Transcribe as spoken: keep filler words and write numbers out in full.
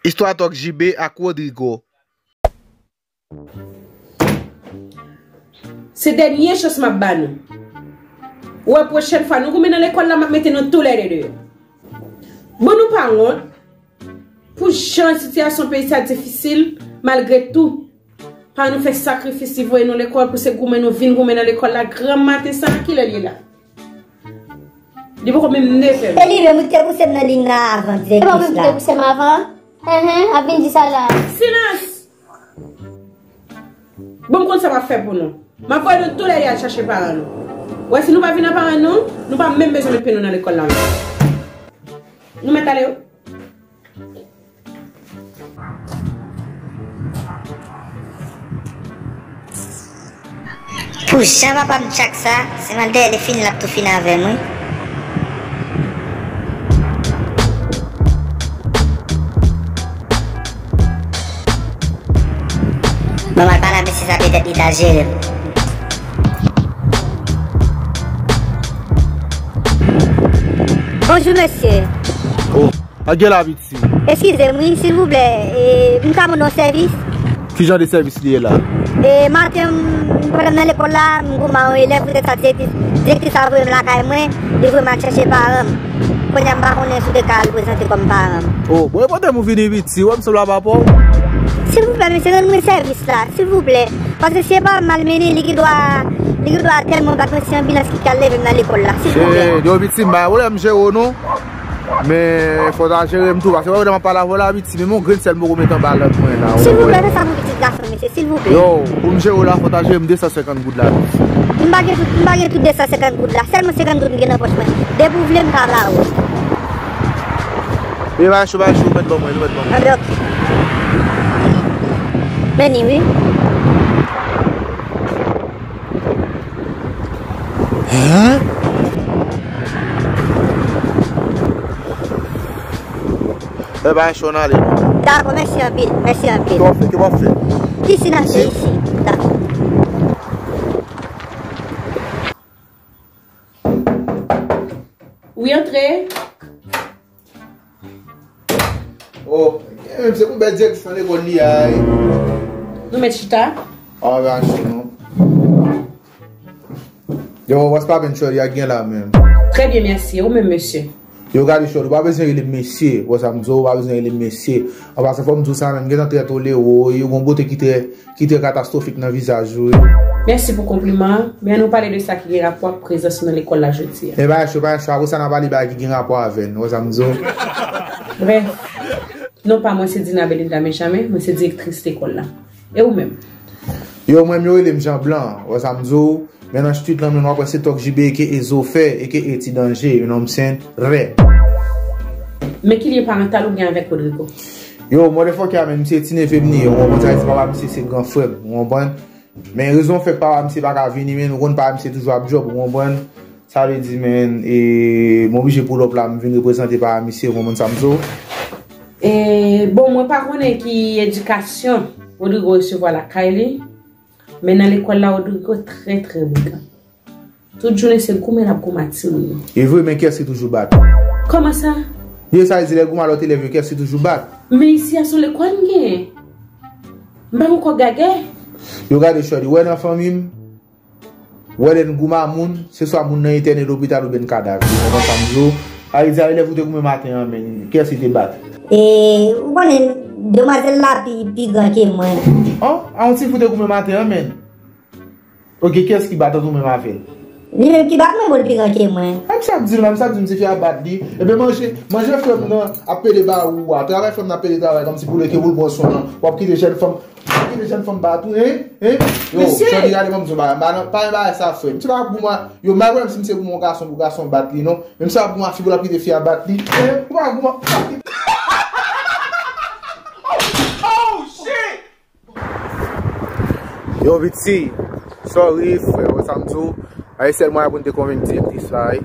Istwa Tòk J B ak Rodrigo. Se dènye chans m ap ba nou. Ou wè, pwochèn fwa nou goumen nan lekòl la, m ap mete nou toulède deyò. Bon, nou pa wont. Pou jan sitiyasyon peyi sa difisil, malgre tou, paran nou fè sakrifis, li voye nou lekòl, pou se goumen nou vin goumen nan lekòl la, granm maten sa, kilè l ye la? Li poko menm nevè. E li menm ki te pouse m nan liy nan avan, direktris la. E mwen menm ki te pouse m avan? Enhen, ap vin di sa la. Silans! Bon, m konn sa m ap fè pou nou. M ap voye nou toulède al chache paran nou. Wè, si nou pa vin ak paran nou, nou pa menm bezwen met pye nou nan lekòl la ankò. Nou mèt ale wi. Pou jan papa m tchak sa, se maldè li fini l ap tou fini avè m wi. Mwen m al pale a mesye sa, petèt li ta jere m. Bonjou mesye. Oh, pa gen la piti. Eskize m wi, silvouplè, e, m ka mande yon sèvis? Ki jan de sèvis li ye la? E, maten, m, pandan m nan lekòl la, m goumen ak yon elèv, poutèt sa direktris, direktris la voye m lakay mwen, li voye m al chèche paran m. Kounye a m pa konnen si w te ka al prezante kòm paran m. Oh, bon, enpòtan m ou vini piti, wè m sanble a papa w. Silvouplè, mesye, rann mwen sèvis la, silvouplè. Paske si e pa malmennen, li gen dwa, li gen dwa tèlman bat mwen, se anbilans ki ka leve m nan lekòl la, silvouplè. Hey, yo, piti, m pa gen pwoblèm, m jere w non. Men, fò w ta jere m tou, paske w wè, m ap pale avè w la, piti, menm yon grenn sèl m poko met anba lang mwen la, w konprann? Silvouplè, fè sa pou pitit gason, mesye, silvouplè. Yo, pou m jere w la, fò w ta jere m de san senkant goud la, piti. M pa gen tout, m pa gen tout de san senkant goud la, sèlman senkant goud m gen nan pòch mwen. Depi w vle, m ka ba ou. E pa cho, pa cho, ou mèt ban mwen, ou mèt ban mwen. Anben, ok. Men ni wi. Hein? E pa cho, n ale. Dakò, mèsi anpil, mèsi anpil. Ki w ap fè, ki w ap fè? Isi n ap fè, isi. Dakò. Wi, antre. Oh, eh, se pou bèl direktris nan lekòl li a, wi. Nou mèt chita. Ah, ben, cho non. Yo, what's poppin', shorty? A gen la menm. Trè byen, mèsi. Ou menm, mesye? Yo, gade, shorty, ou pa bezwen rele m mesye. Wè sa m di w, ou pa bezwen rele m mesye. An pasan, fò m di w sa menm, m gentan trè tolere w, wi, ou gon bote ki trè ki trè katastwofik nan vizaj ou, wi. Mèsi pou konpliman an, men ann nou pale de sa ki gen rapò ak prezans ou nan lekòl la jodi a. Men pa cho, pa cho, apre sa n a pale bagay ki gen rapò avè n, ou wè sa m di w? Brèf, non pa mwen se Dina Belinda Benjamin, mwen se direktris lekòl la. E ou menm? Yo, mwen menm yo rele m Jan Blan, ou wè sa m di w? Men nan street lan menm w ap wè se Tòk J B aka Zofè aka Ti Danje, you know what I'm saying? Rè. Men ki lyen parantal ou gen avèk Rodrigo? Yo, motherfucker, men misye ti neve m li ye, ou konprann sa vle di, papa misye se gran frè m, ou konprann? Men rezon fè k papa misye pa ka vini, men nou konn papa misye toujou ap djòb, ou konprann? Sa vle di, men, e, m oblije pull up la, m vin reprezante papa misye, ou konprann sa m di w? E, bon, mwen pa konnen ki edikasyon Rodrigo resevwa lakay li, men nan lekòl la, Rodrigo trè, trè brigan. Tout jounen se goumen l ap goumen ak timoun yo. E vre, men kiyès ki toujou bat? Kòman sa? Ye, sa vle di lè l goumen ak lòt elèv yo, kiyès ki toujou bat? Men isi a se yon lekòl m genyen. M pa gen kòb gagè. Yo, gade shorty, wè nan fanmi m, wè lè n goumen ak moun, se swa moun nan entène lopital oubyen n kadav. Ou konprann sa m di w? Sa vle di a elèv ou te goumen maten an, men kiyès ki te bat? E, ou konnen, demwazèl la pi, pi gran ke mwen. Oh, a yon ti fi w te goumen maten an, men. Ok, kiyès ki bat ant ou menm avè l? Li menm ki bat mwen, bon, li pi gran ke mwen. A, misye ap di l, misye ap di m ti fi a bat li. Ebyen, manje, manje frè m nan ap pede ba ou a. Travay frè m nan ap pede travay kòmsi pou lè ke pou l pran swen an. W ap kite jèn fanm, w ap kite jèn fanm bat ou, hein? Hein? Yo, shorty, gade, ban m di w bagay. M pa nan, pa nan bagay sa, frè m. Misye pa goumen, yo, m pa kwè si misye goumen yon gason pou gason bat li, non. Men misye ap goumen ak fi pou l ap kite fi a bat li. Hein? Ou pa goumen. Oh, shit! Yo, piti, sorry, frè, wè sa m di w. A, e sèl mwayen pou n te konvenk direktris la, wi.